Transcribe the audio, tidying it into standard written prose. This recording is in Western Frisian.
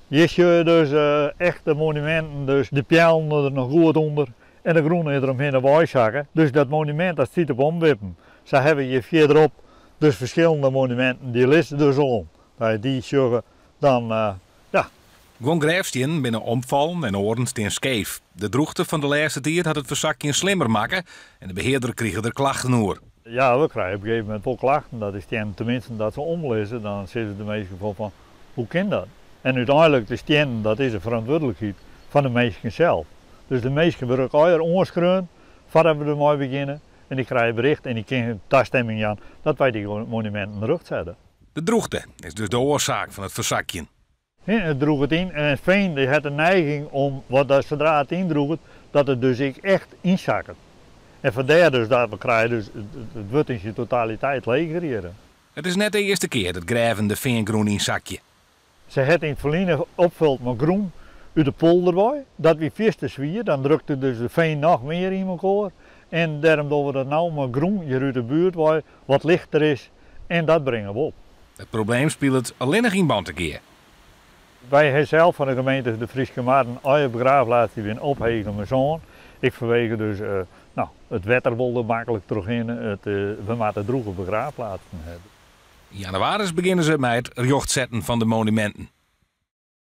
Hjir sjogge je dus echte monuminten, dus de peallen der noch goed ûnder en de grûn is der omhinne weisakke. Dus dat monumint dat stiet op omwippen. Sa hawwe we hjir fierderop dus ferskillende monuminten, dy lizze dus al. As je dy sjogge, dan ja. Guon grêfstiennen binne omfallen en oaren stean skeef. De drûchte fan de lêste tiid hat it fersakjen slimmer makke en de behearder krige der klachten oer. Ja, we krije op in gegeven momint wol klachten dat de stiennen teminsten dat se omlizze. Dan sizze de minsken fan hoe kin dat? En úteinlik de stiennen, dat is de ferantwurdlikheid fan de minsken sels. Dus de minsken wurde ek allegear oanskreaun foardat we dermei begjinne. En dy krije bericht en dy kinne tastimming jaan dat wy dy monuminten rjochtsette. De drûchte is dus de oarsaak fan it fersakjen. It drûget yn en it fean dy hat de neiging om, wat dat sadra it yndrûget, dat it dus ek echt ynsakket. En fandêr dus dat we krije dus it wurdt yn syn totaliteit leger hjir. It is net de earste kear dat grêven de feangrûn ynsakje. Se hat yn it ferline opfuld mei grûn út de polder wei. Dat wie fierste swier, dan drukte dus de fean noch mear yn elkoar. En dêrom dogge we dat no mei grûn hjir út de buert wei, wat lichter is en dat bringe we op. It probleem spilet allinnich yn Bantegea. Wy hawwe sels fan de gemeente De Fryske Marren allegear begraafplaatsen dy binne ophege mei sân. Ek fanwege dus no, it wetter wol der maklik trochhinne, it, we moatte drûge begraafplaatsen hawwe. Yn jannewaris begjinne se mei it rjochtsetten fan de monuminten.